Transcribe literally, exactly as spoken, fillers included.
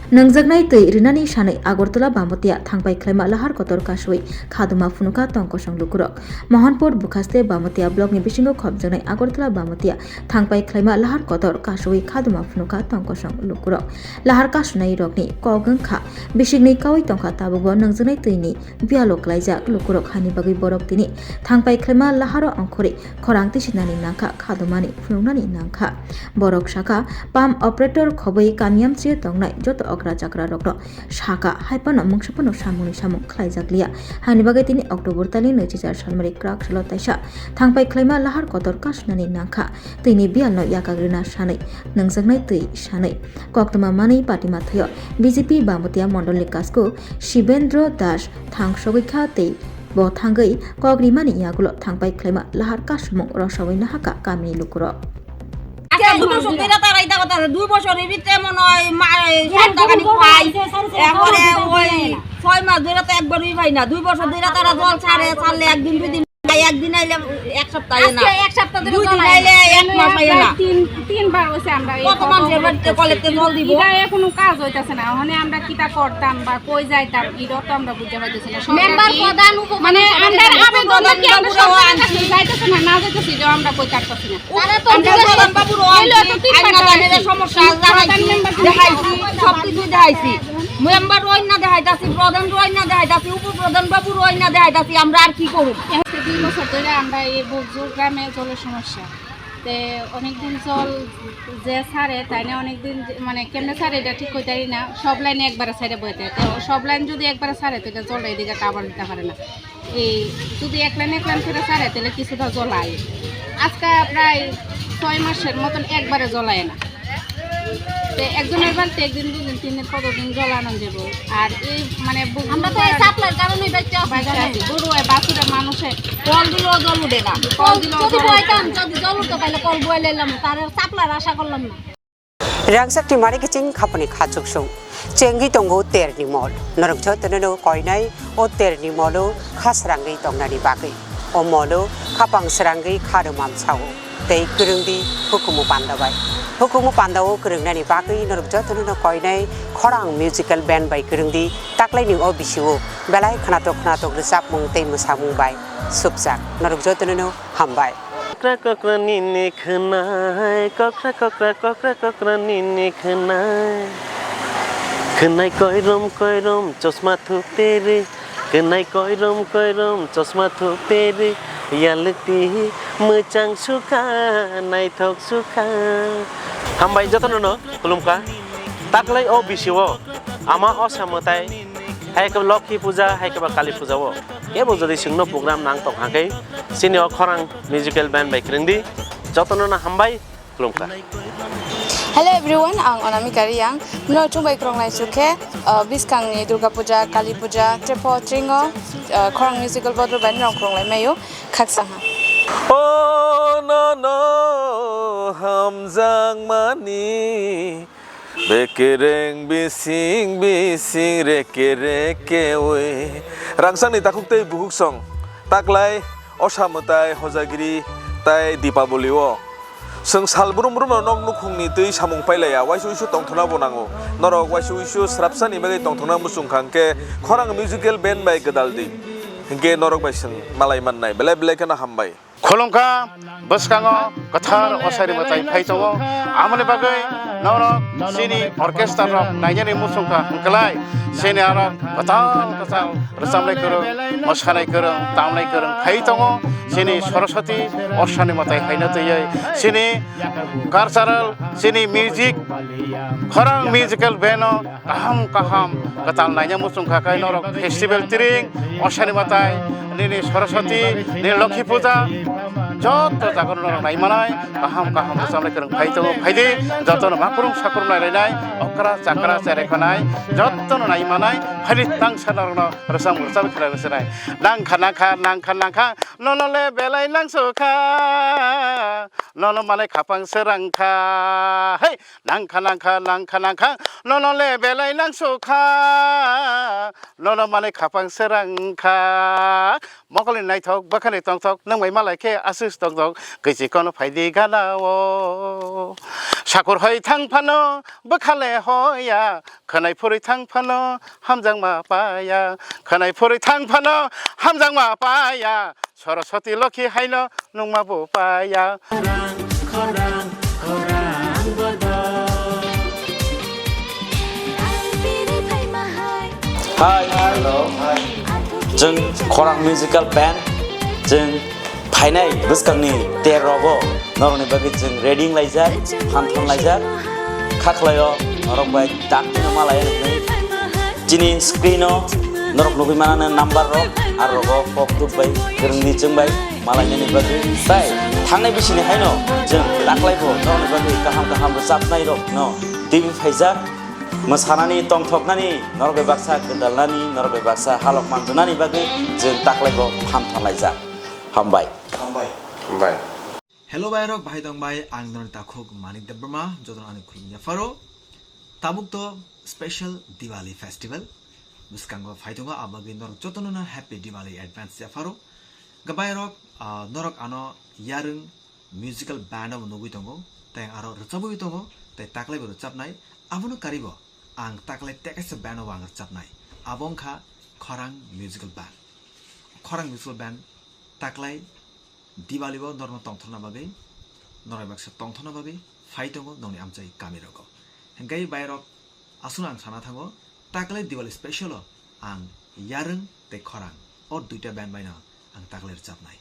Nwngjaknai twi rinani sanwi Agartala Bamatia thangpai khlaima lahar kotor kasui khaduma phunukha tongkosong lukurok. Mohanpur bwkhaste Bamatia blockni bisingo khopjaknai Agartala Bamatia thangpai khlaima lahar kotor kasui khaduma phunukha tongkosong lukurok. Lahar kasunai rokni kok wngkha bisikni kaui tongkha tabukbo nwngjaknai twini biyalo klaijak lukurok hani bagwi borok tini thangpai khlaima laharo ongkhorwi khorang tisinani nangkha, khadumani phunuknani nangkha. Borok sakha, pump operator khobwi kamiyamsio tongnai joto okra chakra rokno sakha, hai phano mungsa phano samungni samung khlaijak liya. Hani bagwi tini October talni naichijak salmari kwrak salo taisa thangpai khlaima lahar kotor kasunani nangkha, twini biyalno yakak rina sanwi, nwngjaknai twi sanwi. Koktwma manwi patima thaio B J P Bamatia mondolni kasku Shibendra Das thangsogwi kha tei bo thangwi kok rimani yagulo thangpai khlaima lahar kasumung rosaui nahaka kamini lukurok. আজকে দুই বছর ধরে তারা এটা কথা, দুই বছরের ভিতরে মনে হয় মা-, এই সপ্তাহখানি পাই, এরপরে ওই ছয় মাস ধরে তো একবারই পাই না, দুই বছর ধরে তারা জল ছাড়ে, ছাড়লে একদিন দুই দিন, একদিন আইলে এক সপ্তাহ আয় না, আজকে এক সপ্তাহ ধরে দুই দিন জল আয় না। আইলে এক মাস আয় না। তিন, তিনবার হইছে আমরা এই কত মানুষের বাড়িতে কলেতে জল দিব? এটা এখনো কাজ হইতাছে না। মানে আমরা কিতা করতাম বা কই যাইতাম, এটাও তো আমরা বুঝতে পারতেছি না। সরকার মেম্বার কি প্রধান উপ-, মানে আমরা আবেদন কি আমরা সরকারের কাছে যাইতেছে না, না যাইতেছে, এটাও আমরা কই কাটতেছি না। তারা তো আমরা বুঝে প্রধান বাবুর ওই এলো তো তিন আইন পাতা মাতানের আছে। সমস্যা প্রধান জানাইছি, মেম্বার দেখাইছি, সব কিছু দেখাইছি। মেম্বার ওই না দেখাইতাছি, প্রধান ওই না দেখাইতাছি, উপপ্রধান বাবুর ওই না দেখাইতাছি, আমরা আর কি করব? আজকে দুই বছর ধরে আমরা এই বুকজুর গ্রামে জলের সমস্যা। তে অনেকদিন জল যে ছাড়ে, তাই না অনেকদিন যে, মানে, কেমনে ছাড়ে এটা ঠিক কইতারি না। সব লাইনে একবারে ছাড়ে বইতে। তো সব লাইন যদি একবারে ছাড়ে, তো এটা জলটা এদিকে কাভার দিতে পারে না। এই যদি এক লাইন এক লাইন করে ছাড়ে, তাহলে কিছুটা জল আয়। আজকে প্রায় ছয় মাসের মতন একবারে জল আয় না। তো একজনের বাড়িতে একদিন, দুদিন, তিন দিন, কতদিন জল আনন্দ দেবো। আর এই মানে বু-, আমরা তো এই সাপ্লাইর কারণেই বাইচা আছি, বাইচা জানেন? আছি। গরু হয়, বাছুরে, মানুষে কল দিলেও জল উঠে না। কল কল দিলেও যদি জল উঠে বইতাম, না। যদি জল উঠতো, তাহলে কল বয়ে লাইলাম, তার সাপ্লাইর আশা করলাম না। Rangchak ni mari kiching khapani khachuksung. Chengwi tongo terni mol. Norok jotono no koinai o terni molo kha srangwi tongnani bagwi. O molo khapang srangwi kha rwmam sao. Tei kwrwngdi hukumu panda bai. Hukumu panda o kwrwngnani bagwi norok jotono no koinai khorang musical band bai kwrwngdi taklaini o bisio belai khwnatok khwnatok rwchapmung tei mwsamung bai supjak. Norok jotono no hambai. Kokra kokra nini khwnai, kokra kokra kokra kokra nini khwnai. Khwnai koirom koirom chosma thuperi, khwnai koirom koirom chosma thuperi, yalukti mwchang sukha, naithok sukha. Hambai jotono no khulumkha. Taklai o bisio ama osa mwtai, hai khe Lokhi puja, hai khe ba Kali puja o. Kebo jodi chwngno program nang tong hakhe, chini o khorang musical band bai kwrwngdi. Jotono no hambai, khulumkha. Hello everyone, ang Anamika Reang. No chumbai krong lai chukhe, uh, biskang ni Durga Puja, Kali Puja, Trepo, Tringo, uh, khorang musical bodol band rong krong lai mayo, khaksa ha. Oh no no, hamjak mani. Bekereng bising bising reke reke oi. Rangchakni takhuk tei bukhuk song. Taklai osa mwtai hojagiri tai Dipaboli o. Chwng sal brum brum no nok nukhungni twi samung pailaiya, waisa uisu tongthokna bo nango. Norok waisa uisu srapsani bagwi tongthokna muchung kha hwnkhe khorang musical band bai gwdal di. Hwnkhe norok bai chwng malai mannai. Belai belai kheno hambai. Khulumkha bwskango kwthar osari mwtai phai tongo. Amoni bagwi norok chini orchestra rok nainani muchungkha hwnkhlai chini aro kwtal kwtal rwchabnai kwrwng, mwsanai kwrwng, tamnai kwrwng phai tongo. Chini Saraswati osani mwtai haino twiwi chini cultural, chini music, khorang musical band o kaham kaham kwtal naina muchung kha khe norok festival tring, osani mwtai, nini Saraswati, nini Lokhi puja, joto jaga norok nai manai, kaham kaham rwchabnai kwrwng phai tongo, phaidi jotono makrung sakrung nai lainai, okra chakra cherai khanai, jotono nai manai. Hari tang sana rokno rwchapmung rwchapwi khwna rwsinai. Nangkha nangkha nangkha nangkha nono le belai nangsukha. Nono manai khapang srangkha. Hey, nangkha nangkha nangkha nangkha nono le belai nangsukha. Nono manai khapang srangkha. Mokolni naithok, bwkhani tongthok, nwng bai malai khe aswk tongthok, kwichi kono phaidi gana o. Sakur hoi thang phano, bwkhale hoya, khwnai phurwi thang phano, hamjakma paya, khwnai phurwi thang phano, hamjakma paya, Soroswati Lokhi haino nungma bo paya. Hai, hello. Chwng Khorang Musical Band, chwng phainai bwskangni ter rogo norokni bagwi chwng ready wng laijak, phanthon laijak. Kha khlaio norok bai dakti no malai rwgwi. Chini screen o norok nugwi manana number rok, ar rogo kok tuk bai, kwrwngni chwng bai malainani bagwi. Tai thangnai bisini haino chwng taklai bo norokni bagwi kaham kaham rwchapnai rok no twiwi phaijak. Mwsanani, tongthoknani, norok bai baksa gwdalnani, norok bai baksa halok manjwnani bagwi chwng taklai bo phanthon laijak. Hambai. Hambai. Hambai. Hello bai rok, bahai tong bai, ang noni takhuk Manik Debbarma, jotono ani khulumya pharo. Tabuk to special Diwali festival. Bwskango phai tongo, abagwi norok jotono no happy Diwali advance ya pharo. Gabai rok, ah, norok ano yarwng musical band bo nugwi tongo, tei aro rwchapwi tongo, tei taklai bo rwchapnai. Abono karibo ang taklai tekaisa band bo ang rwchapnai. Abo wngkha Khorang Musical Band. Khorang Musical Band taklai Diwali o norokno tongthokna bagwi, norok baksa tongthokna bagwi phai tongo nokni amchai kami rogo. Hingke bai rok aswkno ang sana thango, taklai Diwali special o ang yarwng tei khorang o duita band bai no ang taklai rwchapnai.